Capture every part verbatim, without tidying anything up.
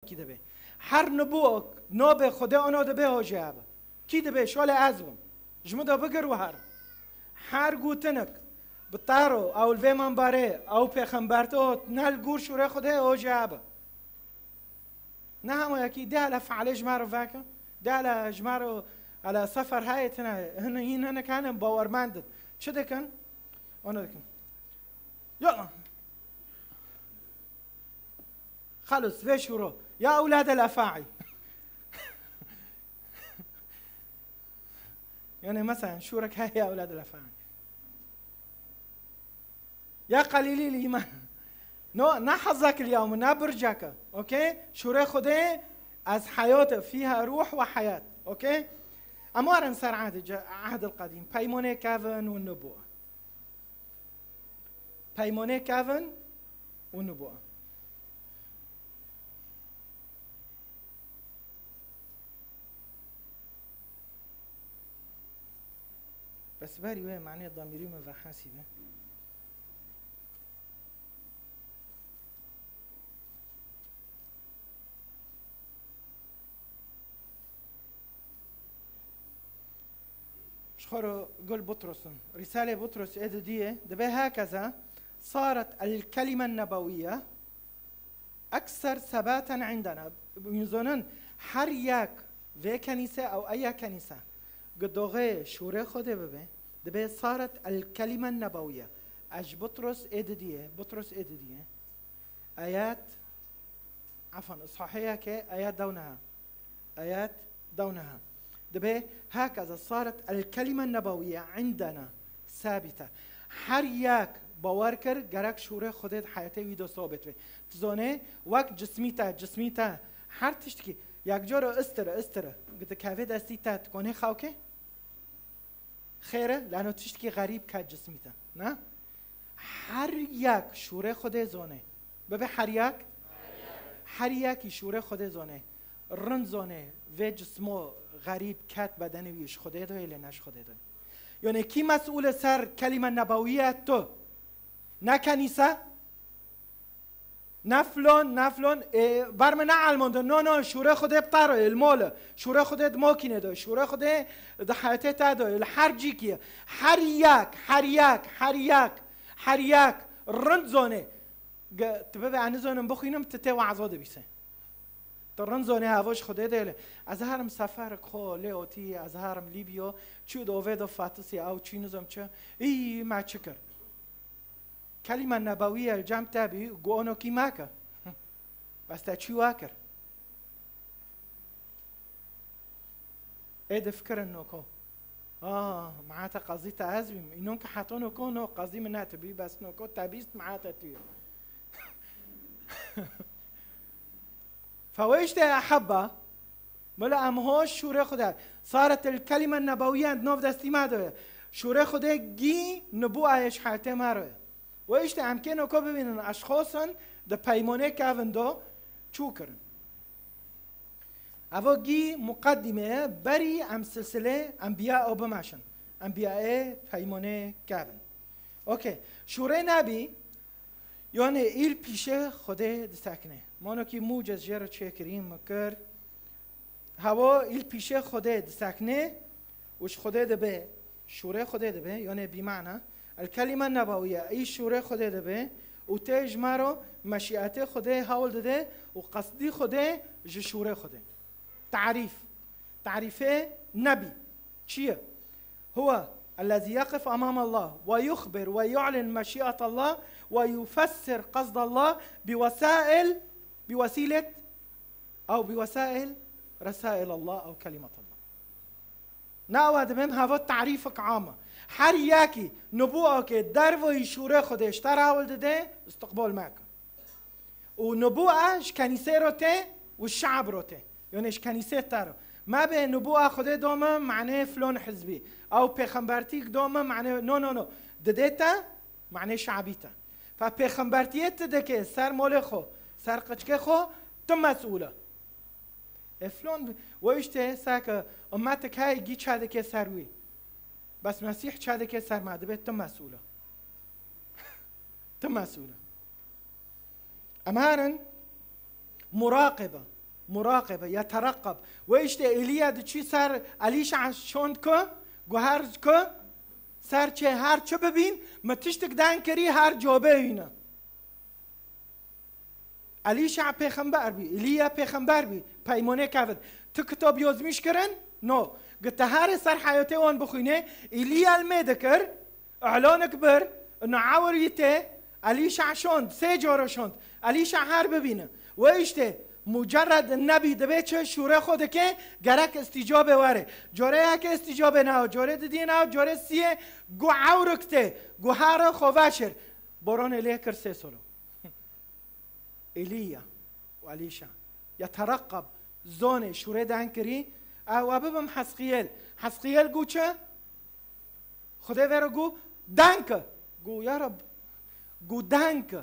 Kî dibe? Her nibûk nobê Xwedê ono dibe hojê abe. Kî dibe şolê ez bim? Ji min de bigir û her. Her gotinik bi taro ew li vê manbarê ew pêxemberto ne li gor şûrê Xwedê hojê abe. Ne hema yekî dê hele fealê ji me re veke, dê hele ji me re hele sefer heye tine, hin, hin hinek hene bawermend in. Çi dikin? Onu dikin. Ya. Xelos, vê şûro. Ya ewlad el-efaî. Yani mesela şûrek heye ya ewlad el-efaî. Ya qelîlî îman. No, ne hezek el-yewm, ne birceke. Okey? Şûrê Xwedê, ez heyat, fîha ruh ve hayat. Okey? Em werin ser ehd, ehd el-qedîm. Peymonê kevin û nibû. Peymonê kevin û nibû. Bes berî wê manê damîrî me vehesîbe. Ji xwe re gul Butros'in. Rîsalê Butros ê didiyê, dibe hakeza saret el kelime nebewiye ekser sebaten indena. Hûn zonin her yek vê kenîse ew eya kenîse gidoxê şûrê Xwedê bibe, dibe saret el kelime nebewiye. Ez ji Butros ê didiyê, Butros ê didiyê. Ayet, afan, sahiheke ayet dewneha. Ayet dewneha. Dibe hakeza saret el kelime nebewiye indena sabite. Her yek bawer kir gerek şûrê Xwedê di heyatê wî de sobit be. Tu zonê wek cismî te, cismî te her tiştkî yek cor istir, istir, tu kevê destî te, tu konê xewkê? Xêr e, lano tiştkî xerîb ket cismî te. Ne? Her yek şûrê Xwedê zonê. Bibe her yek? Her yekî şûrê Xwedê zonê. Rind zonê, vê cismo xerîb ket bedenê wî, ji Xwedê doyê lê ne ji Xwedê doyê. Yonê kî mesûl e ser kelîme nebewiye? Tu. Ne kenîse? Ne flon, ne flon, e, ber min neelmandin. No, no, şûrê Xwedê bi te re, li mol e. Şûrê Xwedê di mokînê de, şûrê Xwedê di heyetê te de, li her cîkî ye. Her yek, her yek, her yek, her yek rind zonê. Ge-, tu bibe, ez nizonim bixwînim, tu tê wazo dibîsê. Tu rind zonê, havo ji Xwedê de lê. Ez herim seferek xwe lê otî, ez herim Lîbyo, çû di ovê de Fatisî, ew çî nizom çi, î, me çi kir? Kelîme nebewiye li cem te bî, got, onokî meke. Bes te çi wa kir? Ê difikirin noko. Ah, meha te qezî te ez bîm. Înon ke heto noko no qezî min ne tu bî, bes noko te bîst meha te tu ye. Fewêşte ehebba, mila em hoş şûrê Xwedê. Saret el kelime nebewiye di nov destî me de ye. Şûrê Xwedê gî nibû ayê ji heyatê me re ye. Û îşte em kê noko bibînin eşxosin di peymonê kevin do çû kirin. Evo gî muqedîme ye, berî em silsilê enbiya ew bimeşin. Enbiyayê peymonê kevin. Okey. Şûrê nebî, Yanê îl pîşê Xwedê disekne. Manokî mûcez jê re çêkirî, min kir. Hewo îl pîşê Xwedê disekne û ji Xwedê dibe, şûrê Xwedê dibe, yanê bîmana. El kelîme nebewiye, î şûrê Xwedê dibe û tê ji me re meşîetê Xwedê hewl dide û qesdî Xwedê ji şûrê Xwedê. Tarîf. Tarîfê nebî. Çi ye? Huwe ellezî yeqif emam Allah ve yuxbir ve yu'lin meşîet Allah ve yufessir qasd Allah bi wesail, bi wesîlet, ew bi wesail resail Allah ew kelimet Allah. Nawa dibêm heva tarîfek am e. Her yekî nubûakê derveyî şûrê Xwedê ji te re hewl dide, istiqbal meke. Û nubûa ji kenîsê re tê û şe'b re tê. Yanê ji kenîsê te re. Mebe nubûa Xwedê do min, manê flon hizbî. Ew pêxembertîk do min, manê, no, no, no. Didê te, manê şe'bî te. Fe pêxembertiyê tu dikê ser molê xwe, ser qiçkê xwe, tu mesûl e. Ê flon bi-, we îşte seke ummetek heye gî çe dikê ser wî. Bes Mesîh çe dike ser me, dibe tu mesûl e. Tu mesûl e. Em herin muraqebe. Muraqebe, yetereqeb. Wê işte Eliya diçî ser Elîşa şond ku, guher ku, ser çê her çi bibîn, min tiştik den kirî her cobe wîne. Elîşa pêxember bî, Eliya pêxember bî, peymonê kevin. Tu kitab yozmîş kirin? No. Gi te herê ser heyatê wan bixwîne, Eliya li mê dikir, Îlanik bir, ina ewir wî tê, Elîşa şond, sê cara şond. Elîşa her bibîne. Wê işte, mucerred nebî dibe çi şûrê xwe dike, gerek îstîcabê were. Care yekê îstîcabê newe, care didiyê newe, care siyê, gu ewrik tê, gu here xwe veşir. Boranê lê kir sê solo. Eliya û Elîşa. Yetereqeb, zonê şûrê den kirî, ew e bibim Hezqiyel. Hezqiyel gu çi? Xwedê vêre gu, denke. Gu, ya Reb, gu denke.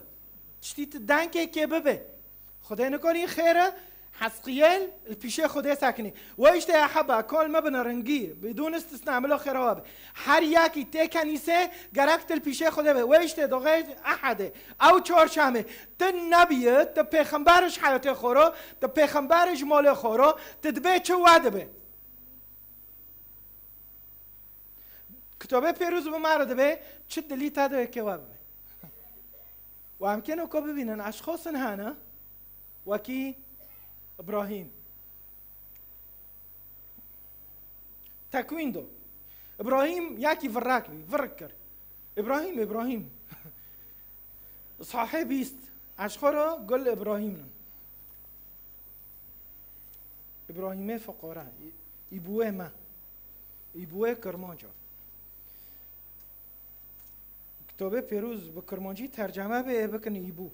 Tiştî tu denkê kê bibe. Xwedê nikonî xêre, Hezqiyel li pîşê Xwedê sekinî. Wê işte ya heba, kol me bine ringî, bidûn istisna, milo xêra we be. Her yekî tê kenîsê, gerek tu li pîşê Xwedê be. Wê işte doxê Ehedê, ew çarşemê. Tu nebî, tu pêxember ji heyatê xwe ro, tu pêxember ji malê xwe ro, tu dibê çi we dibe. Kitabê Pêrûz bi me re dibe, çi dilî te de yekê we bibe. Û em kêno ku bibînin, eşxosin hene, wekî Îbrahîm. Tekwîn do. Îbrahîm yekî virek bî, virek kir. Îbrahîm, Îbrahîm. Sahê bîst. Eşxora gul Îbrahîm in. Îbrahîmê fiqore. Î-, îbûyê me. Îbûyê Kirmanca. Kitabê Pêrûz bi Kirmancî terceme bê, ê bikin îbû.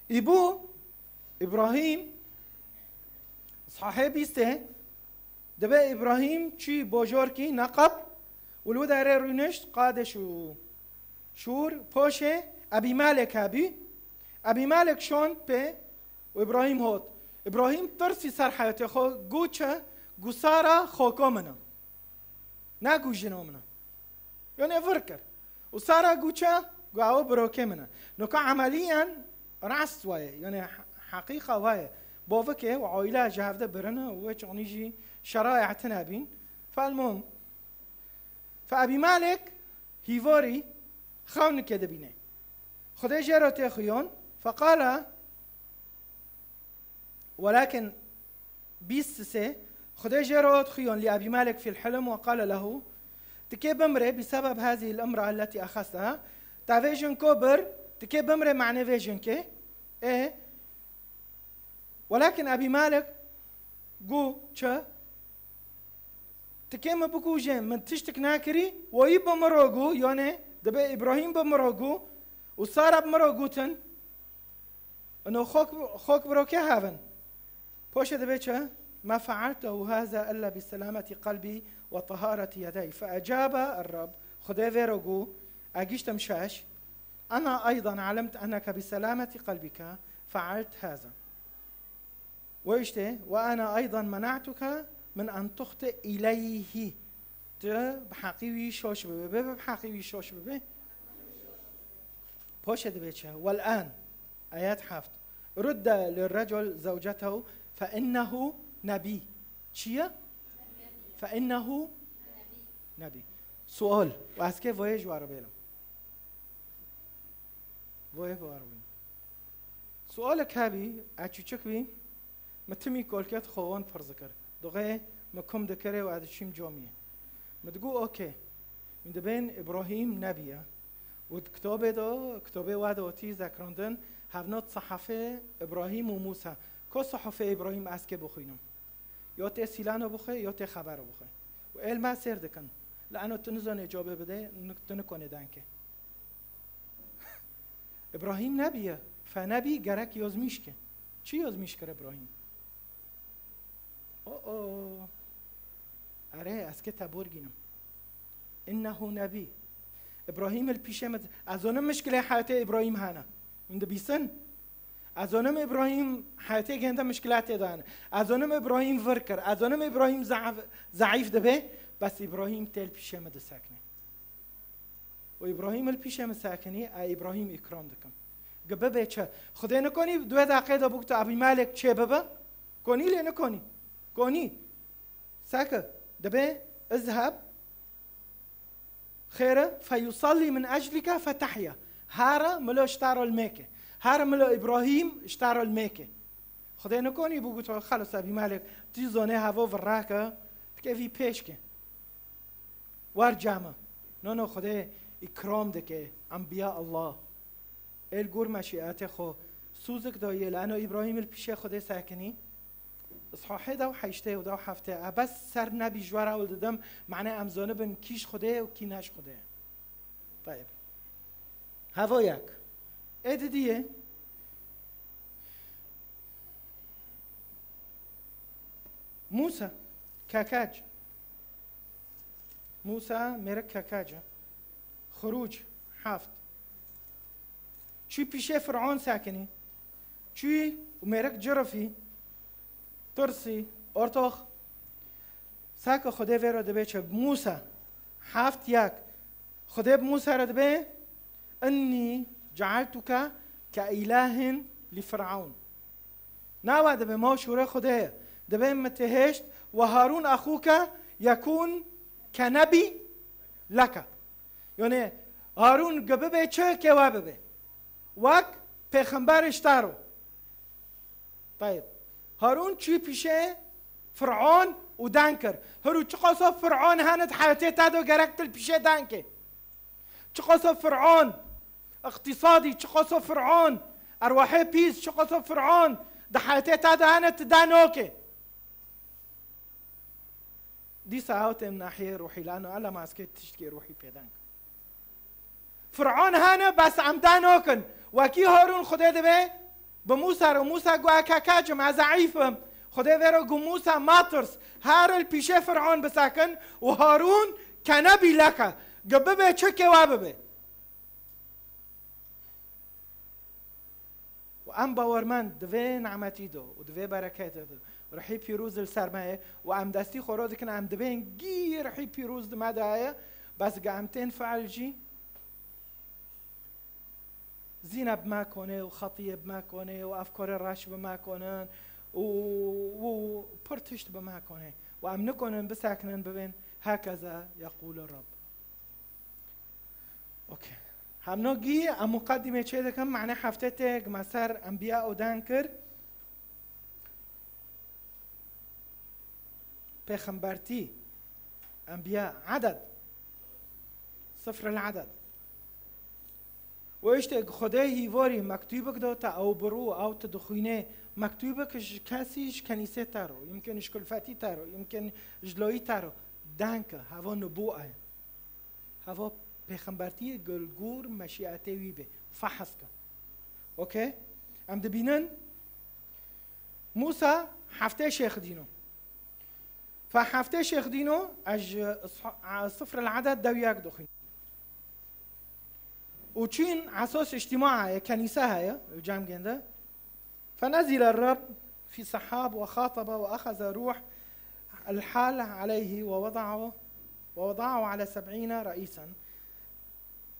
Îbû, Îbrahîm, sahê bîstê, dibe Îbrahîm çî bojorkî neqeb û li wê derê rûnişt, Qadeş û Şûr, poşê Ebîmelek hebî. Ebîmelek şond pê û Îbrahîm hot. Îbrahîm tirsî ser heyatê xwe, got çi? Got Sara xoka min e. Ne got jina min e. Yanê vir kir. Û Sara got çi? Got ew birokê min e. Noka emeliyen rast waye. Yanê he-, heqîqa waye. Bavikê û aîle ji hevde birine û wê çiqnî jî şeraya tine bîn. Felmuhim. Fe Ebîmelek hîvorî xewnike dibîne. Xwedê jê re tê xuyon. Feqala, welakin bîst sê, Xwedê jê re hat xuyon li Ebîmelek fîl hilm ve qale lehu, tikê bimre bi sebeb hazî l-imra elletî exestaha, te vê jinko bir, tikê bimre mane vê jinkê, ê, welakin Ebîmelek gu çi? Tikê min bikuje, min tiştik nakirî, wayî bi min re gu, yanê dibe Îbrahîm bi min re gu û Sara bi min re gutin, ino xok, xok bi rokê hevin. Poşê dibe çi? Ma fealtehu haza illa bi selameti qelbi ve tahareti yedey. Fe ecaba er-Reb, Xwedê vê re gu, egiştim şeş, Ana eydan alimtu enneke bi selameti qelbike fealt haza. Wê işte, "Ve ana eydan mena'tuke min en tuxti ileyhi." Tu bi heqî wî şaş bibe. Bê bi heqî wî şaş bibe. Poşê dibe çi? Wel an. Ayet heft. Rudde lirrecul zewcetehu fe innehu nebî. Çi ye? Fe innehu nebî. Sual. Û ez kê voyê ji we re bêlim. Voyê bi war bûn. Sualek hebî, eçûçik bî, min timî kolkêt xwe wan pirz dikir. Doxê min kum dikirê û ez diçîm camiyê. Min digot, "Okey." Min dibên Îbrahîm nebiye. Û di kitabê de, kitabê we de otî zekrandin, hevnot sehefê Îbrahîm û Mûsa. Ko sehefê Îbrahîm ez kê bixwînim? Ya tê sîlano bixwe, ya tê xebero bixwe. Û êl me sêr dikin. Li eno tu nizanê cawabê bidê, tu nikonê denkê. Îbrahîm nebiye. Fe nebî gerek yozmîş ke. Çi yozmîş kir Îbrahîm? O, o. Erê, ez kê te borgînim. Innehu nebî. Îbrahîm li pîşê min, ez zonim mişkilê heyatê Îbrahîm hene. Min dibîsin? Ez zonim Îbrahîm heyatê gende mişkilatê de hene. Ez zonim Îbrahîm vir kir. Ez zonim Îbrahîm zeaf-, zeîf dibe. Bes Îbrahîm tê li pîşê min disekine. Û Îbrahîm li pîşê min sekinî, e Îbrahîm îkram dikim. Gi bibe çi? Xwedê nikonî di wê deqê de bûk tu Ebîmelek çê bibe? Konî lê nikonî. Konî. Seke, dibê, izheb, xêre, feyusallî min eclike fetehya. Here milo ji te re lmêke. Here milo Îbrahîm ji te re lmêke. Xwedê nikonî bû got, xelos Ebîmelek, tu zonê hevo virrake, dike vî pêşke. Wer came. No, no, Xwedê îkram dike, enbiya Allah. Ê li gor meşîetê xwe sûzik dayê, li eno Îbrahîm li pîşê Xwedê sekinî. Îshahê de û heştê û de û heftê. E bes ser nebî ji we re ew didim, mane em zonibin kî ji Xwedê ye û kî ne ji Xwedê ye. Tayeb. Hevo yek. Ê didiyê. Mûsa, kekac. Mûsa mêrik kekac e. Xirûc, heft. Çû pîşê Fir'on sekinî. Çû û mêrik cirifî. Tirsî, ortox. Seke Xwedê vê re dibê çi? Mûsa, heft yek. Xwedê bi Mûsa re dibê, "Innî cealtuke ke îlahin li Fir'on." Nawa dibê, ma şûrê Xwedê ye. Dibê min te hêşt, "Ve Harûn exûke yekûn ke nebî leke." Yanê Harûn gi bibe çi, kê we bibe. Wek pêxember ji te re. Tayeb. Harûn çû pîşê Fir'on û deng kir. Hiru çiqaso Fir'on hene di heyetê te de gerek tu li pîşê deng kê. Çiqaso Fir'on, iqtîsadî, çiqaso Fir'on, erwahê pîs, çiqaso Fir'on, di heyetê te de hene tu de nokê. Dîsa ew tên nahiyê ruhî, lano ela maskê tiştkê ruhî pêdeng. Fir'on hene, bes em de nokin. Wekî Harûn Xwedê dibê, bi Mûsa re, Mûsa got, "Eka kecim, ez zeîf im." Xwedê vê re got, "Mûsa, matirs, her li pîşê Fir'on bisekin û Harûn ke nebî leke, gi bibe çi kê we bibe." Û em bawermend di vê nimetî de û di vê bereketê de, Ruhî Pîroz li ser me ye û em destî xwe ro dikin, em dibên gî Ruhî Pîroz di me de heye, bes ge em tên fiil jî, zîne bi me konê û xetiyê bi me konê û efkarê reş bi me konin û, û pir tişt bi me konê û em nikonin bisekinin bibên hekeze yeqûl Rab. Okey. Hemno gî em muqedîmê çê dikim, mane heftê tê gi me ser enbiya û den kir. Pêxembertî, enbiya, eded. Sifr el eded. Û işte Xwedê hîvorî mektûbik do te ew birû, ew tu dixwînê, mektûbik ji kesî ji kenîsê te ro, yimkin ji kulfetî te ro, yimkin ji loyî te ro. Denke, heva nubû e. Heva pêxembertiyê gul gûr meşîetê wî bê. Fehs ke. Okey? Em dibînin Mûsa heftê şêx dîno. Fe heftê şêx dîno, ez ji isha-, a, sifr el eded dew yek dixwînim. Û çîn esos îctîma heye, kenîse heye, li cem gênde. فنزل الرب في سحاب وخاطب وأخذ روح الحال عليه ووضعه، ووضعه على سبعين رئيسا.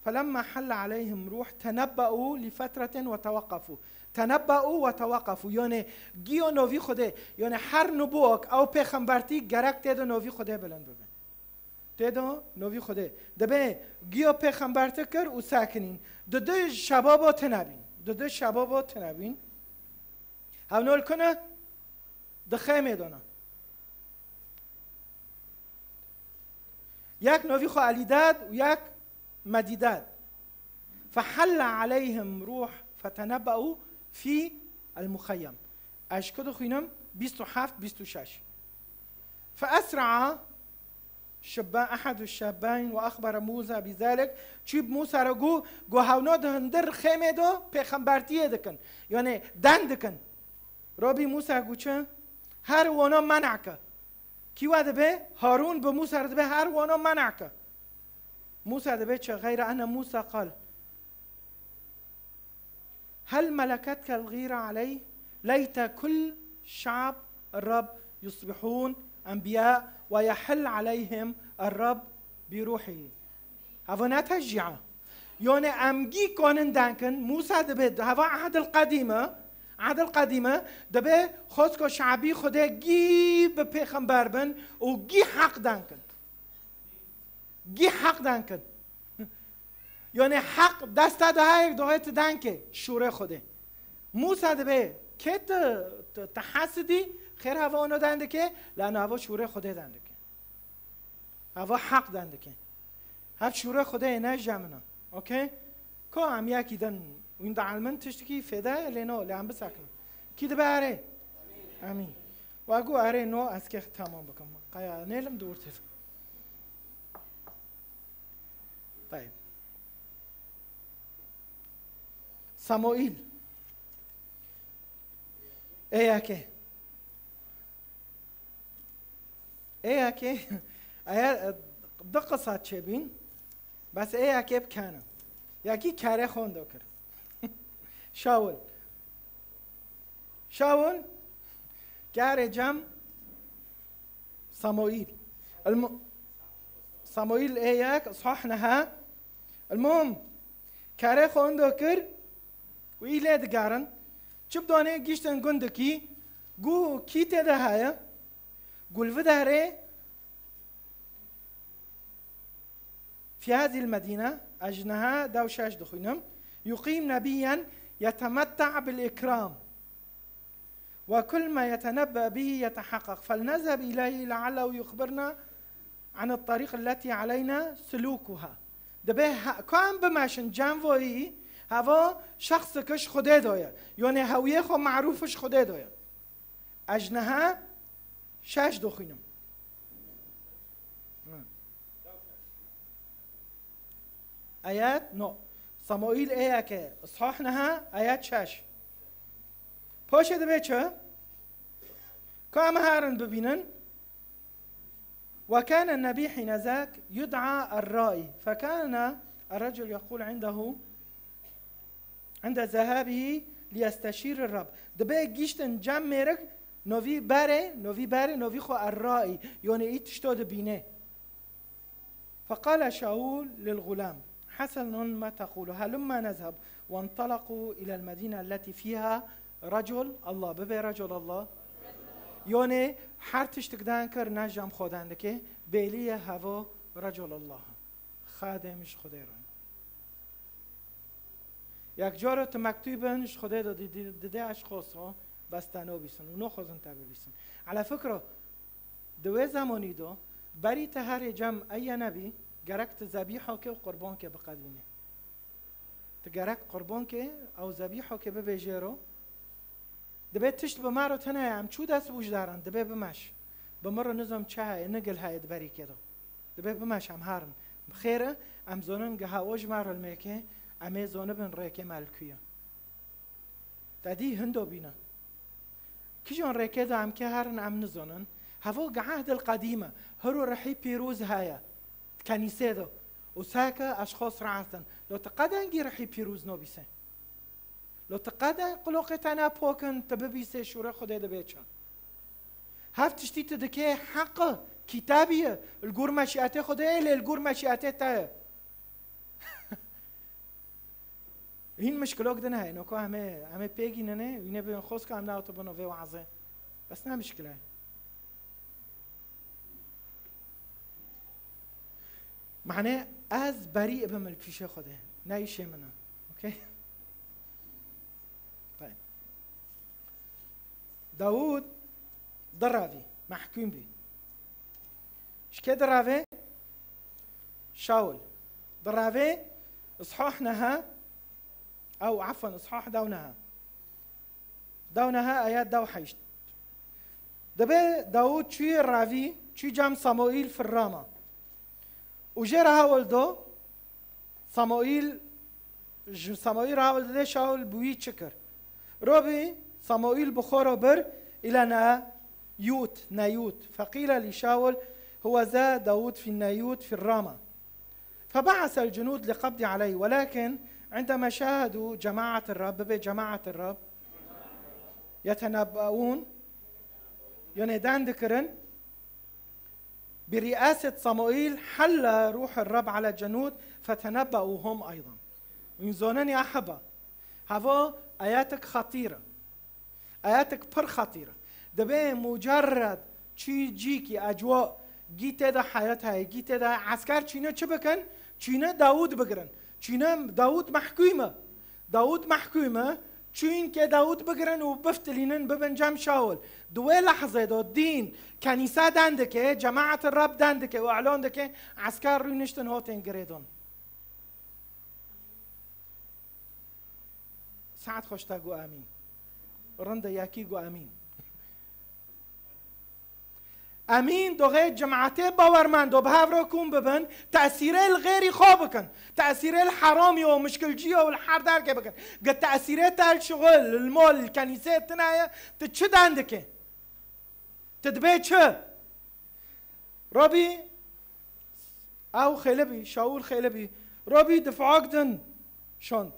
فلما حل عليهم روح تنبأوا لفترة وتوقفوا. تنبأوا وتوقفوا. Yani giyo novî Xwedê. Yani her nubûk ew pêxembertî gerek tê de novî Xwedê bilind bibe. Tê de novî Xwedê. Dibê giyo pêxembertî kir û sekinîn. Di du şebabo tine bîn. Di du şebabo tine bîn. Hevno li ku ne? Di xêmê de ne. Yek novî xwe Elîdad û yek Medîdad. فحل عليهم روح فتنبأوا في المخيم. Ez ji ku dixwînim? Bîst û heft, bîst û şeş. فأسرع شبا-، أحد الشابين وأخبر موسى بذلك. Çû bi Mûsa re got, got, "Hewno di hundir xêmê de pêxembertiyê dikin." Yani den dikin. Rabî Mûsa got çi? Her wana men'ke. Kî we dibe? Harûn bi Mûsa re dibe, her wana men'ke. Mûsa dibe çi? غير أن موسى قال: هل ملكتك الغيرة علي؟ ليت كل شعب الرب يصبحون أنبياء ويحل عليهم الرب بروحه. Heva ne teşcîa. Yanî em gî konin denkin, Mûsa dibe heva Ehdil Qedîm e, Ehdil Qedîm e, dibe xosko şabî Xwedê gî bi pêxember bin û gî heq denkin. Gî heq denkin. Yanî heq desta de heye, dohê tu denkê şûrê Xwedê. Mûsa dibe kê tu, tu, tu hesidî, xêr heva ono dendike, la nava şûrê Xwedê dendike. Heva heq dendike. Hev şûrê Xwedê ne jemina. Okey? Ko em yekî din wîn dielmin tiştikî fêde ye, lê no, lê em bisekinin. Kî dibe erê? Emîn. Wa gu erê no, ez kê tamam bikim. Qaya nêlim di ortê. Tayeb. Samuîl. Ê yekê. Ê yekê. Eya, e, du qisa çêbîn. Bes ê yekê bikene. Yekî kerê xwe windo kir. Şawul. Şawul. Kerê cem Samuîl. El-, Samuîl ê yek, ishah nehe. El-muhim, kerê xwe windo kir û î lê digerin. Çi bi donê giştin gundikî, gu kî tê de heye, gu li vi derê, في هذه المدينة، ez ji niha dew şeş dixwînim, يقيم نبيا يتمتع بالإكرام، وكل ما يتنبأ به يتحقق، فلنذهب إليه لعله يخبرنا عن الطريق التي علينا سلوكها. Dibe he-, ku em bimeşin cem voyî, heva şexsik ji Xwedê do ye. Yanî hewiyê xwe marûf ji Xwedê do ye. Ez ji niha şeş dixwînim. Ayet, no. Samuîl ê yekê, ishah nehe, ayet şeş. Poşê dibe çi? Ka em herin bibînin. وكان النبي حين ذاك يدعى الرائي، فكان الرجل يقول عنده عند ذهابه ليستشير الرب. Dibe giştin cem mêrik, novî berê, novî berê, novî xwe erraî, yonê î tişto dibîne. فقال شاول للغلام: حسن ما تقول، هلما نذهب. وانطلقوا إلى المدينة التي فيها رجل الله. Bibe رجل الله. Yonê her tiştik dan kir, ne cem xwe dan dike, bêliye hevo رجل الله. Xadem ji Xwedê re. Yek cara tu mektûbin ji Xwedê de didê, didê eşxoso, bes te nabîsin û naxwazin te bibîsin. Ala fikro, di wê zemanî de, berî te herê cem eye nebî, gerek tu zebîhokê û qurbankê biqedînî. Tu gerek qurbankê ew zebîhokê bibêjê ro, Dibe tişt bi me re tune ye, em çû dest bi ji daran, dibe bimeş. Bi min re nizam çi heye, nigil heye di berîkê de. Dibe bimeş, em herin. Bi xêr e, em zonin giha o ji me re li mêke, em ê zonibin rêkê me li ku ye. Te dî hindo bîne. Kijan rêkê de em kê herin, em nizonin. Hevo gi ehdil qedîm e, hiro rihî pîroz heye. Di kenîsê de. Û seke eşxos raestin. Lo ti qedengî rihî pîroz nobîse. Lo ti qede qiloqê te ne pokin, ti bibîsê şûrê Xwedê dibe çi? Her tiştî ti dikê heq e, kîtabî ye, li gor meşîetê Xwedê ye, lê li gor meşîetê te ye. Hîn mişkilok din heye, no ku em ê, em ê pêgînine, wîne bibin xoska em nehatibin vê wazê. Bes ne mişkile ye. Mane ez berî bim li pîşê Xwedê. Ne îşê min e. Okey? Tayeb. Dawûd diravî, mehkûm bî. Ji kê diravê? Şaul. Diravê, ishah neha, ew, efwen, ishah dew neha. Dew neha, ayet dew heşt. Dibe Dawûd çûyê ravî, çû cem Samuîl fir Rama. Û jê re hewl do, Samuîl, ji Samuîl re hewl dide Şaul bi wî çi kir. Robî Samuîl bi xwe re bir île Neyût, Neyût. Feqîle lî Şaul, huweze Dawûd fî Neyût fî Rama. فبعث الجنود لقبض عليه، ولكن عندما شاهدوا جماعة الرب، ببي جماعة الرب، يتنبؤون، يعني دان دكرن، برئاسة صموئيل حل روح الرب على الجنود فتنبؤوا هم أيضا. Hûn zonin ya heba. Heva ayetek xetîr e. Ayetek pir xetîr e. Dibê mucerred çî cîkî ecwa gî tê de heyat heye, gî tê de esker çîne çi bikin? Çîne Dawûd bigirin. Çîne Dawûd mehkûm e. Dawûd mehkûm e. Çûyîn kê Dawûd bigirin û biftilînin bibin cem Şawil. Di wê lehzê de dîn kenîse den dike, cemaetê Reb den dike û elon dike, esker rûniştin hotên girêdan. Saet xweş te got amîn. Rind e, yekî got amîn. Emîn, doxê cemaetê bawermendo bi hev re kom bibin, tesîrê li xêrî xwe bikin. Tesîrê li heramî û mişkilcî û li her derkê bikin. Gi tesîrê te li şixul, li mol, li kenîsê tune ye, tu çi den dike? Tu dibê çi? Rabî, ew xêle bî, Şawul xêle bî. Rabî difak din şand.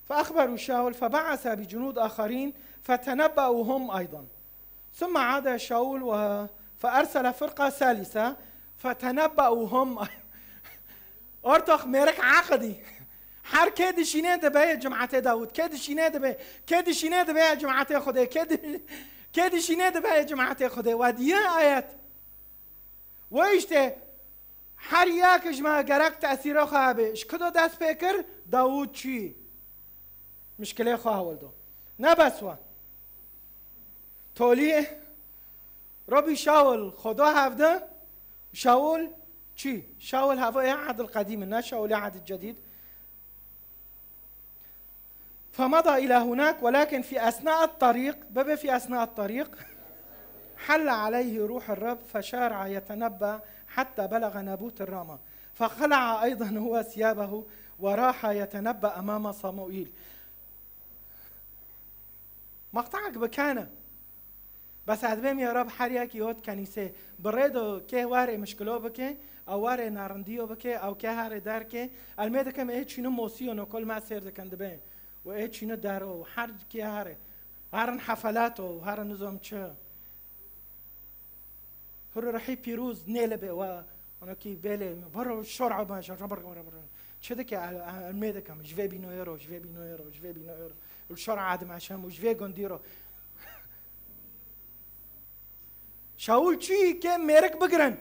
فأخبروا شاول فبعث بجنود آخرين فتنبأوا هم أيضا. ثم عاد شاول و-، فأرسل فرقة ثالثة فتنبأوا هم أيضا. Ortax mêrik eqidî. Her kê dişîne dibe yê cemaetê Dawûd. Kê dişîne dibe, kê dişîne dibe yê cemaetê Xwedê. Kê di-, kê dişîne dibe yê cemaetê Xwedê. We diye ayet. We işte her yek ji me gerek tesîra xwe hebe. Ji kudo dest pê kir? Dawûd çû. Mişkilê xwe hewil do. Ne bes we. Tolî Rabî Şawil, Xweda hevde, Şawil çi? Şawil hava ê Ehdil Qedîm, ne Şawil ê Ehdil Cedîd. فمضى إلى هناك، ولكن في أثناء الطريق، ببي في أثناء الطريق، حل عليه روح الرب فشارع يتنبأ حتى بلغ نابوت الرامة، فخلع أيضا هو ثيابه وراح يتنبأ أمام صموئيل. مقطعك بكانه. Bes ez dibêm ya Rab her yekî hot kenîsê. Bi rê do kê warê mişkilo bike, ew warê narindiyo bike, ew kê herê derkê. Elmê dikim ê çînî mosiyo no kol me sêr dikin dibên. Û ê çînî dero û her kê herê. Herin hefelato û herin nizam çi. Huru rehî pîroz nêle be wa. Ona ki vêlê, baro şor aba, şor, baro, baro, baro. Çi dike el-, el-, elmê dikim, ji vê bînoyê ro, ji vê bînoyê ro, ji vê bînoyê ro. Û şor adim eşem û ji vê gundî ro. Şawul çûyî ke mêrik bigirin.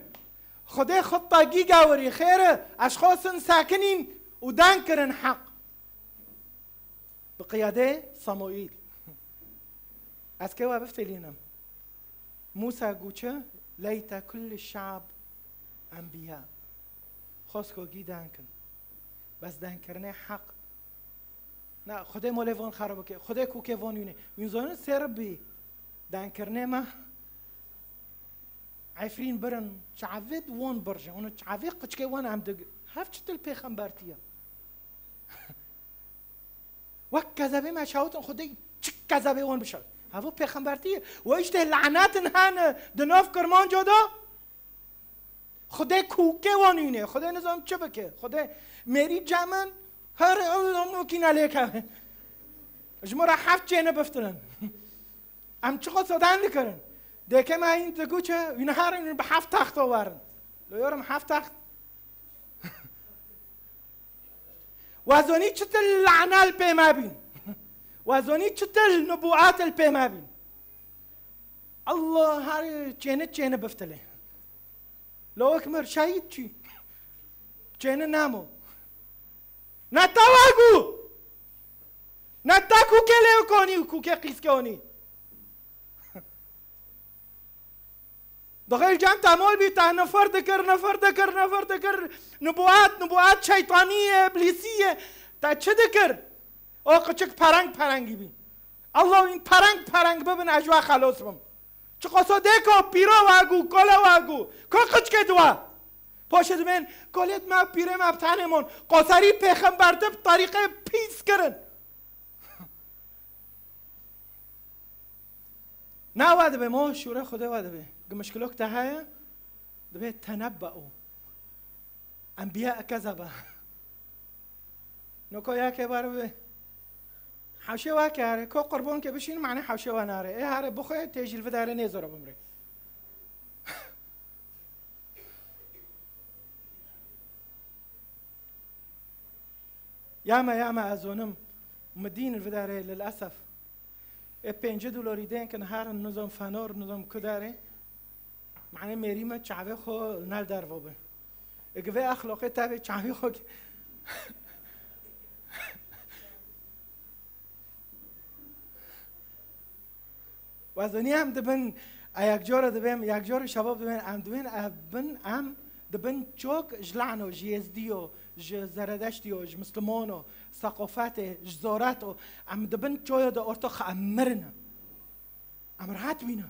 Xwedê xwe tagî gawirî, xêr e, ez xwe sin sekinîn û den kirin heq. Bi qiyadê Samuîl. Ez ke we biftilînim. Mûsa got çi? Leyte kulli şab enbiya. Xosko gî den kin. Bes denkirinê heq. Na, Xwedê molê von xera bike. Xwedê kûkê von wîne. Wîn zonin sê Rebbî. Denkirinê me. Efrîn birin. Çavê won birje. Onu çavê qiçkê won em dig-, hev çitil pêxembertiye. Wek kezebê me şawtin Xwedê çi kezebê won bişewit. Hevo pêxembertiye. We işte lanetin hene di nav Kirmanco da. Xwedê kûkê wan wîne, Xwedê nizam çi bike, Xwedê mêrî cemin, her ew mokîne lê keve. Ji min re heft çêne biftilin. Em çiqo sodan dikirin. Dêke me hîn digu çi, wî neharin wî bi heft taxto werin. Lo yorum heft taxt. Wazonî çitil lane li pê me bîn. Wazonî çitil nubuat li pê me bîn. Allah her çêne çêne biftile. Lawek mir şehîd çî. Çêne namo. Ne te wagu. Ne te kûkê lê konî û kûkê qîske onî. Dixil cem te mol bî te nifir dikir, nifir dikir, nifir dikir. Nubuat, nubuat şeytanî ye, iblîsî ye. Te çi dikir? O qiçik pereng perengî bî. Allah wîn pereng pereng bibin, ez ji we xelos bim. Çiqoso dê ko pîro we gu, kole we gu. Ko qiçkê di we? Poşê dibên, kolêt me, pîrê me bi tenê mon. Qoserî pêxember di bi tarîqê pîs kirin. Na we dibe mo, şûre Xwedê we dibe. Gi mişkilok te heye, dibe tenebbe'u. Enbiya kezebe. Noko ya ke bar be. Hawşê wa ke hare, ko qurbon ke bişîn, mane hawşê wa nare. E hare bixwe, tê jî li vidare nê zora bimre. Ya me, ya me, ez zonim. Mi dîn li vê derê, lilesef. Ê pêncî dolarî dên kin herin nizam fenor, nizam ku derê. Mane mêrî me çavê xwe nel dervo be. Ê gi vê exloqê tevê çavê xwe ki-, Wezanî em dibin, e, yekcor dibin, yekcor şebab dibin, em dibin, e, bin, em dibin çok ji lano, ji yezdiyo, ji zeredeştiyo, ji mislimono, seqofetê, ji zoreto, em dibin çoyo de ortox em mirin. Em rahat bîne.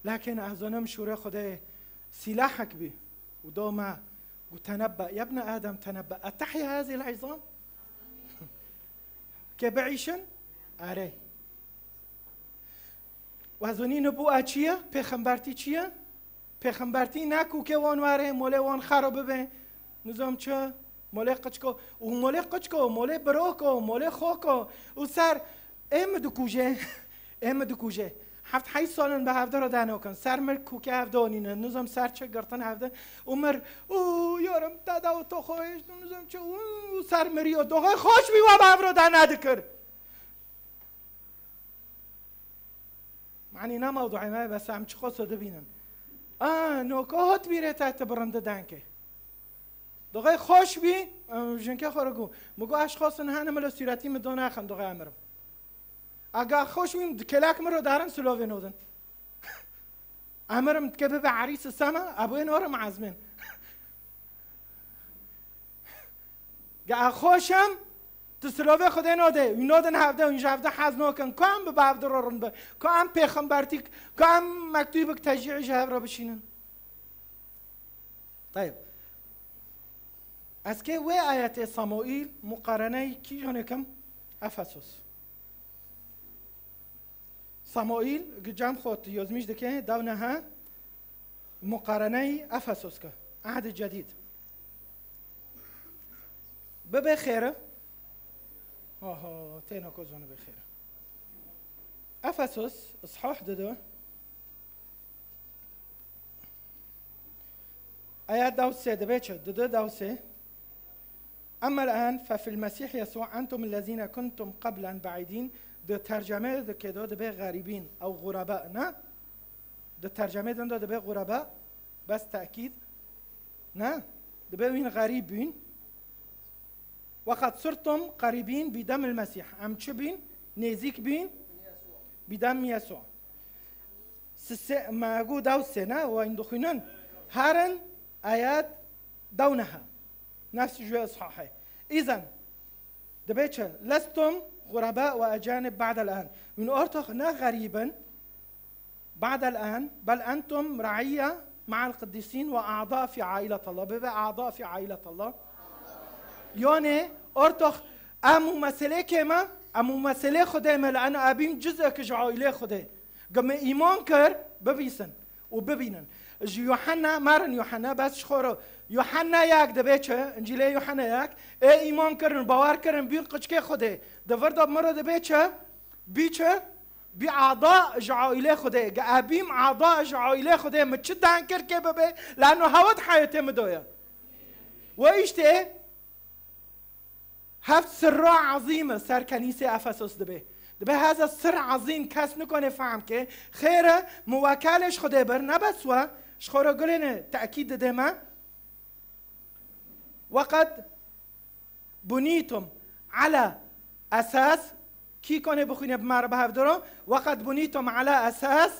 Lakin ez zonim şûrê Xwedê sîlahek bî û do me got, "Tenebbe, ya bne Adem, tenebbe, etehya hazî l-izam?" Ke biîşin? Erê. Wezonî nibûa çi ye? Pêxembertî çi ye? Pêxembertî ne ku ke wan were, molê wan xero bibe. Nizam çi? Molê qiçko. Û molê qiçko, molê biroko, molê xoko. Û ser ê mi dikuje, ê mi dikuje. Heft heyt salin bi hevdira danokin. Ser mir ku ke ev donîne. Nizam ser çi girtin hevde. Û mir, û yarim, te da û to xwe hêşt, nizam çi, û ser miriyo. Doxê xweş bî wa bi hevdira danedikir. Manî ne mewduê me, bes em çi qos dibînin. A, noka hot bîrê te, tu birindi denkê. Doxê xweş bî, em, jinke xwe re got. Mi got, "Ez xwesin hene min li sûretî min do naxin, doxê emirim." Aga xweş bî, di kelak min re darin silovê nodin. Emirim dike bibe erîs sema, ebûyên orim ezmên. Ge e xweşem, tu silovê Xwedê nodê, wî nodin hevde, wî ji hevde hez nokin. Ku em bi bavdir rin bi, ku em pêxembertîk, ku em mektûbik tecîî ji hev re bişînin. Tayeb. Ez kê wê ayetê Samuîl muqareneyî kîjan êkim? Efesos. Samuîl, gi cem xwe tu yozmîş dike, dewnehe muqareneyî Efesos ke. Ehdê cedîd. Bibe xêre. Oho, têna ko zone be xêre. Efesos, ishah didu. Ayet dawsê dibe çi? Didu dawsê. Emmel an fe fil Mesîh Yesû entum ellezîne kuntum qeblen be'îdîn, di tercemeyê dike do dibe xerîbîn, ew xureba, ne? Di tercemeyê din do dibe xureba, bes tekîd, ne? Dibe wîn xerîb bîn. Weqad sirtum qerîbîn bi demil Mesîh. Em çi bîn? Nêzîk bîn? Bi dem Yesû. Sisê, me got dawsê, ne? Wayîn dixwînin. Herin ayet dewnehe. Nefs ji wê ishahê. Îzen, dibe çi? Lestum xureba ve ecanib ba'del an. Min ortox ne xerîb in ba'del an, bel entum re'iyye ma'al qidîsîn ve a'da fî ailetallah. Bibe a'da fî ailetallah. Yanê ortox em û meselê kê me, em û meselê Xwedê me, li eno ebîm cizek ji aîlê Xwedê. Ge me îman kir, bibîsin û bibînin. Ji Yuhanna, marin Yuhanna, bes ji xwe re. Yuhanna yek dibe çi? Încîlê Yuhanna yek. Ê îman kirin, bawer kirin, bîn qiçkê Xwedê. Di vir de min re dibe çi? Bî çi? Bî ada ji aîlê Xwedê. Ge ebîm ada ji aîlê Xwedê, min çi den kir kê bibe? Lano hewt heyetê min doye. We îştê Heft sirra ezîm e ser kenîsê Efesos dibe. Dibe heze sir ezîm kes nikone fehm ke. Xêr e, muwekelê ji Xwedê bir, ne bes we, ji xwe re gulêne tekîd dide me. Weqed bunîtum ala esas, kî kone bixwîne bi me re bi hevdiro, weqed bunîtum ala esas.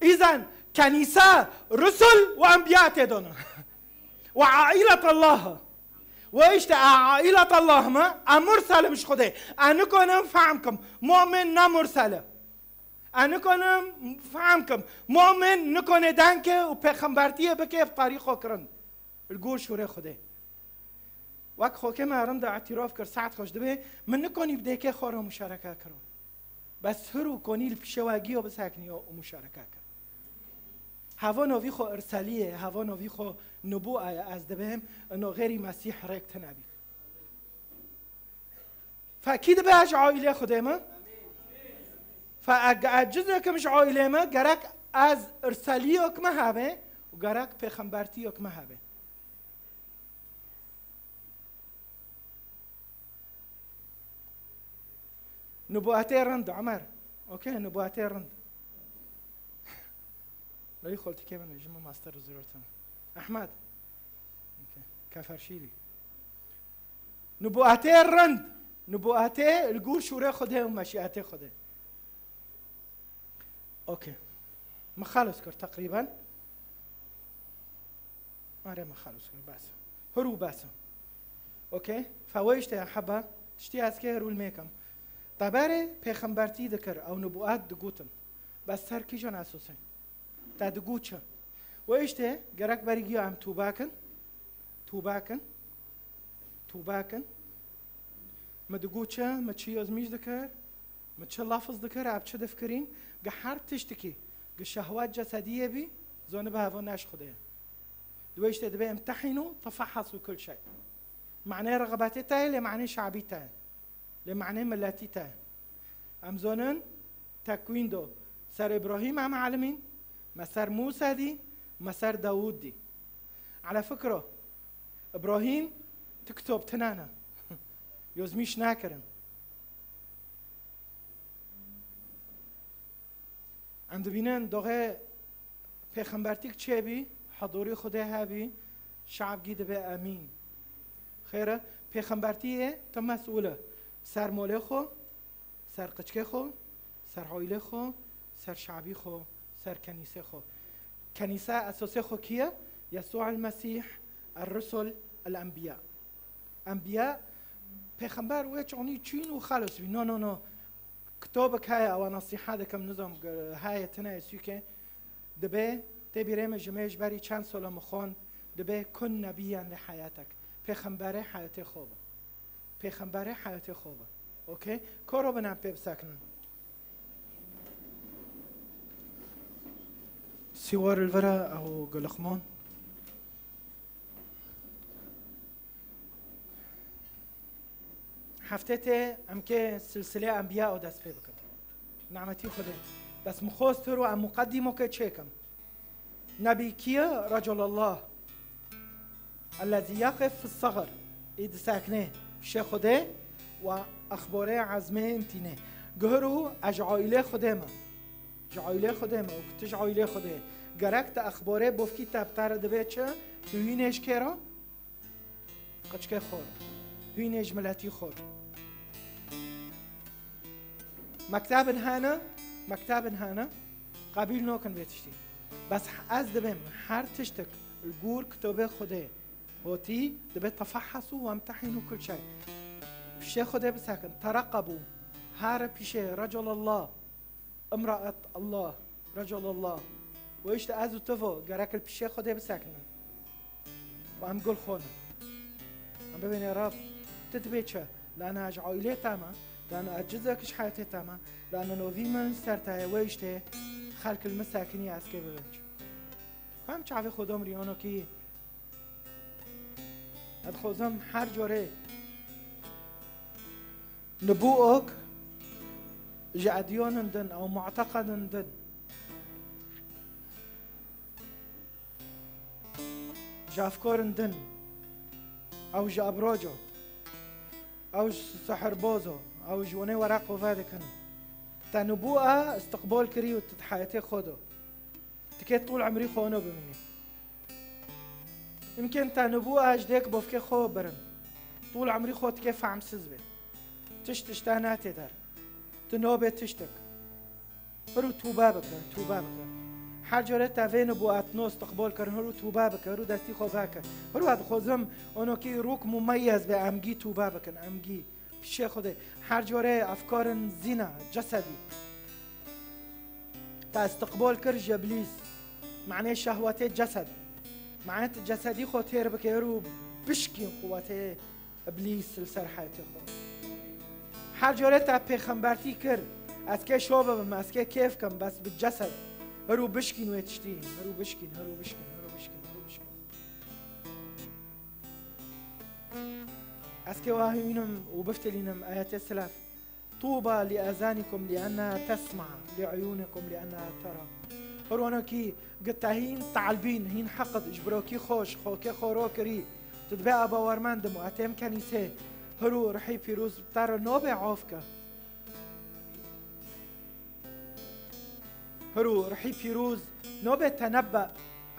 Îzen kenîse, rusul û enbiya tê dona. Û ailetallah. Û îşte a ailetallah me, a murselim ji Xwedê. A nikonim fehm kim. Mu'min ne mursel e. A nikonim fehm kim. Mu'min nikone denke û pêxembertiyê bike bi tarîxo kirin. Li gor şûrê Xwedê. Wek xokê me rind îtîrof kir, saet xweş dibe, min nikonî bi dêkê xwe re muşareke kiro. Bes hir û konî li pişewagiyo bisekniyo û muşareke kir. Heva novî xwe irseliyê, heva novî xwe nubûa ye, ez dibêm, ino xêrî Mesîh rêk tine bî. Fe kî dibe ez ji aîlê Xwedê me? Fe eg ez cizek im ji aîlê me, gerek ez irseliyok me hebe û gerek pêxembertiyek me hebe. Nubuetê rind, Omer. Okey, nubuetê rind. Lay xoltikê min ji min master zîrotin. Ehmed. Okey. Keferşîrî. Nubuetê rind. Nubuetê li gor şûrê Xwedê û meşîetê Xwedê. Okey. Min xelas kir teqrîben. Are, min xelas kir, bes. Hir û bes. Okey? Fe wê işte heba, tiştî ez kê hir û li mêkim. Teberê pêxembertî dikir, ew nubuet digotin. Bes ser kîjan esosê? Te digot çi? Wê işte gerek berî giya em tûbe kin. Tûbe kin. Tûbe kin. Min digot çi? Min çi yozmîş dikir? Min çi lafz dikir, ev çi difikirîn? Gi her tiştikî, gi şehwet cesediyê bî, zonibe heva ne ji Xwedê ye. Di wê işte dibe imtehînû, tefehhesû kul şey. Manê rexbetê te ye, lê manê şabî te ye. Lê manê miletî te ye. Em zonin, tekwîn do. Ser Îbrahîm em elimîn, me ser Mûse dî, me ser Dawûd dî. Ala fikro, Îbrahîm ti kitob tine ne. Yozmîş nakirin. Em dibînin doxê pêxembertîk çêbî, hidûrî Xwedê hebî, şabgî dibe emîn. Xêr e, pêxembertiyê te mesûl e. Ser molê xwe, ser qiçkê xwe, ser oîlê xwe, ser şabî xwe, ser kenîsê xwe. Kenîse esosê xwe kî ye? Yesû el Mesîh, el Rusul, el Enbiya. Enbiya, pêxember wê çonî çîn û xelos bî. No, no, no. Kitobek heye, ewa nesîha dikim, nizam, g-, heye tine ye sûke. Dibe, tê bîrê min ji me ji berî çend sola min xwend, dibe kun nebiyen li heyatek. Pêxemberê heyatê xwe bi. Pêxemberê heyatê xwe bi. Okey? Koro binem pê bisekinin. Sîwar li vir e, ew gulixman. Heftê tê em kê silsilê enbiya û dest pê bikin. Nimetî Xwedê. Bes min xwest hiro em muqedîmo ke çêkim. Nebî kî ye? Recelallah. Ellezî yeqif fis-seɣr. Ê disekne pişê Xwedê û exborê ezmê intîne. Guhir û ez ji aîlê Xwedê me. Ji aîlê Xwedê me û tu ji aîlê Xwedê. Gerek te exborê bofkî te bi te re dibe çi? Tu hînê ji kê re? Qiçkê xwe, hûnê ji miletî xwe. Mektebin hene, mektebin hene, qebîl nokin vê tiştî. Bes ez dibêm her tiştik li gor kitobê Xwedê hotî dibe tefehhesû wemtehînû kul şey. Pişê Xwedê bisekin, tereqebû, here pişê Recelallah. Imraet Allah, Recelallah. Û işte ez û tu vo gerek li pişê Xwedê bisekinin. Û em gul xwe ne. Em bibêne Rab, tu dibê çi? Lana ez ji aîlê te me, lana ez cizek ji heyatê te me, lana novî min ser te ye, wê işte xelk li min sekinî ez kê bibim çi? Ku em çavê xwe domrî onokî. Ez dixwazim her corê nibûok ji edyonin din ew muteqedin din, ji efkarin din, ew ji ebroco, ew ji sihirbozo, ew ji winê wereqo vedikin. Te nibûa istiqbol kirî û tu di heyetê xwe de. Tikê tûl emrî xwe ono bimînî. Mimkin te nibû ez dêk bofkê xwe birin. Tûl emrî xwe tikê fehmsiz bê. Tişt tişta nate der. Tu nobê tiştek. Hiru tûbe bike, tûbe bike. Her cure te vê nibû et no istiqbol kirin, hiru tûbe bike, hiru destî xwe veke. Hiru ez dixwazim onokî rûk mumeyyez be, emgî tûbe bikin, emgî. Pişê Xwedê. Her cure efkarin zîna, cesedî. Te istiqbol kir ji Iblîs. Manê şehwetê cesed. Manê tu cesedî xwe têr bike û bişkîn quwetê Iblîs li ser heyatê xwe. Her cure te pêxembertî kir. Ez kê şo bibim, ez kê kêf kim, bes bi cesed. Hiru bişkîn wê tiştî. Hiru bişkîn, hiru bişkîn, hiru bişkîn, hiru bişkîn. Ez kê wa hûnim û biftilînim ayetê selef. طوبى لآذانكم لأنها تسمع، لعيونكم لأنها ترى. Hironokî gitehîn talbîn hîn heqid ji birokî xwe ji xokê xwe ro kirî. Tu dibê a bawermend im û etêm kenîsê. Hiru rihî pîrûz te re nobê of ke. Hiru rihî pîrûz nobê tenebbe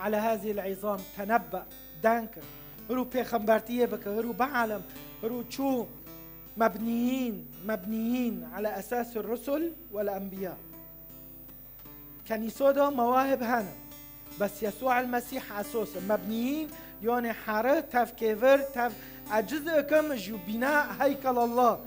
ele hezî el îzam tenebbe. Deng ke. Hiru pêxembertiyê bike. Hiru bielem. Hiru çû mebniyîn, mebniyîn ele esasî rusul wel enbiya. Kenîso de mewahib hene. Bes Yesû el Mesîh esos e. Mebniyîn, yanê here, tev kêvir, tev eciz ikim ji bîna heykel Allah.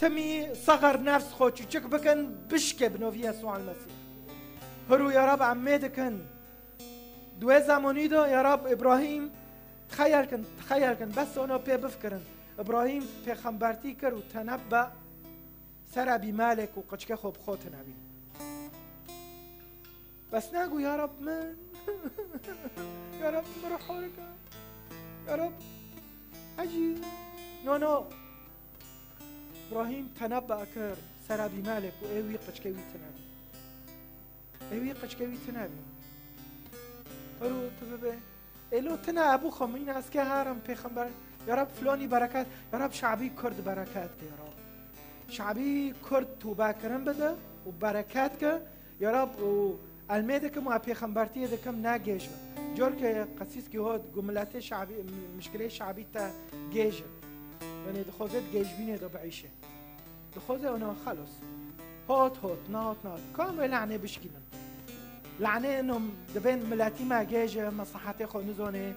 Timî sexer nefs xwe çûçik bikin, bişke bi novî Yesû el Mesîh. Hiru ya Rab em mê dikin. Di wê zemanî de ya Rab Îbrahîm, tixeyel kin, tixeyel kin, bes ona pê bifikirin. Îbrahîm pêxembertî kir û tenebbe sera bî malek û qiçke xwe bi xwe tinebî. Bes nagu ya Rab min, ya Rab min rihorika, ya Rab ecî, no, no. Îbrahîm tenebbe kir sera bî malek û ê wî qiçke wî tinebî. Ê wî qiçke wî tune bî. Hero tu bibe. Êlo tune ebû xwe min ez ke herim pêxember. Ya Rab filonî bereket. Ya Rab şabî Kurd bereket ke ya Rab. Şabî Kurd tûbe kirin bide û bereket ke. Ya Rab û elmê dikim û pêxembertiyê dikim ne gêj be. Cor ke qesîskî hot gu miletê şabî, mişkilê şabî te gêj e. Yanê dixwazê di gêjbînê de biîşe. Dixwaze ona xelos. Hot hot, nahot nahot. Kam wê lanê bişkînin? Lanê ino dibên miletî me gêje, meslahetê xwe nizonê,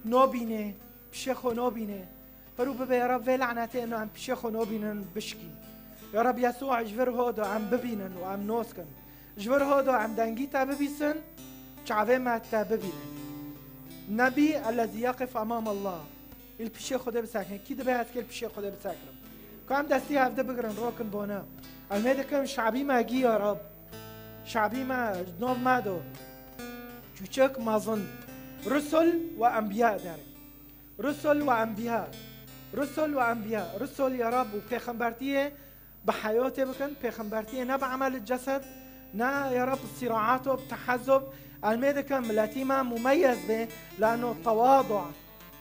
nobînê, pişê xwe nobînê. Hiru bibe ya Rab vê lanetê ino em pişê xwe nobînin bişkîn. Ya Rab Yesûa ji vir ho do em bibînin û em nos kin. Ji vir ho do em dengî te bibîsin, çavê me te bibînin. Nebî ellezî yeqif emam Allah. Li pişê Xwedê bisekine. Kî dibe ez kê li pişê Xwedê bisekirim? Ku em destî hevdi bigirin, rokin bona. Em hê dikin şabî me gî ya Rab. Şabî me, nov me do. Çûçik mezin. Rusul ve enbiya derin. Rusul ve enbiya. Rusul ve enbiya. Rusul ya Rab û pêxembertiyê bi heyatê bikin, pêxembertiyê ne bi emel cesed, ne ya Rab bi sîraato, bi tehezob, elmê dikin miletî me mumeyez bê, lano tewadu,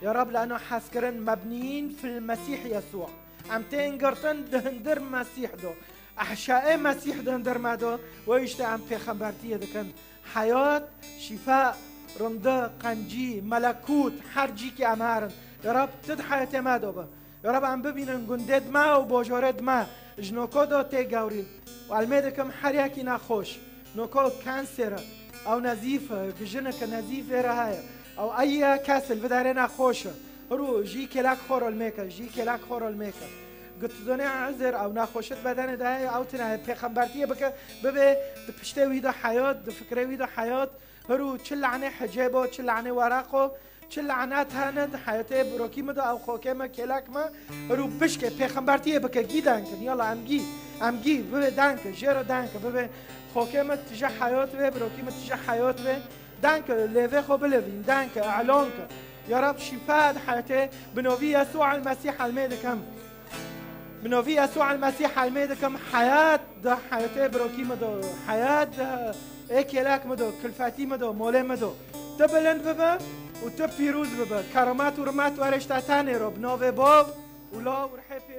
ya Rab lano hezkirin mebniyîn fil Mesîh Yesû. Em tên girtin di hindir Mesîh do. Ehşaê Mesîh di hindir me do, we işte em pêxembertiyê dikin. Heyat, şîfa, rindi, qencî, melekût, her cîkî em herin. Ya Rab, tu di heyatê me do bi. Ya Rab, em bibînin gundê dima û bojorê dima ji noko do tê gewrîn. Û elmê dikim her yekî nexweş. Noko kanser e. Ew nezîf e, gijineke nezîf vê re heye. Ew eye kes li vidarê nexweş e. Hiru jî kêlek xwe rolmêke, jî kêlek xwe rolmêke. Gitizonê ezir ew nexweşit bedenê de heye, ew tine heye. Pêxembertiyê bike, bibe di piştê wî de heyat, di fikrê wî de heyat. Hiru çi lanê hecêbo, çi lanê weraqo, çi lanet hene di heyatê birokî min de ew xokê me, kêlek me, hiru bişke, pêxembertiyê bike, gî dankin, yala em gî, em gî, bibe danke, jê re danke, bibe xokê me tije heyat ve, birokî me tije heyat ve, danke, lêvê xwe bilevîn, danke, elon ke. Ya Rab şîfa di heyatê, bi novî Yesû el Mesîh elmê dikim. Bi novî Yesû el Mesîh elmê dikim, heyat di heyatê birokî min do, heyat di ê kêlek min do, kilfetî min do, molê min do. Tu bilind bibe û tu pîroz bibe. Keremet û rimet were ji te tenê ro, bi navê Bav û Law û Rihê Pîr.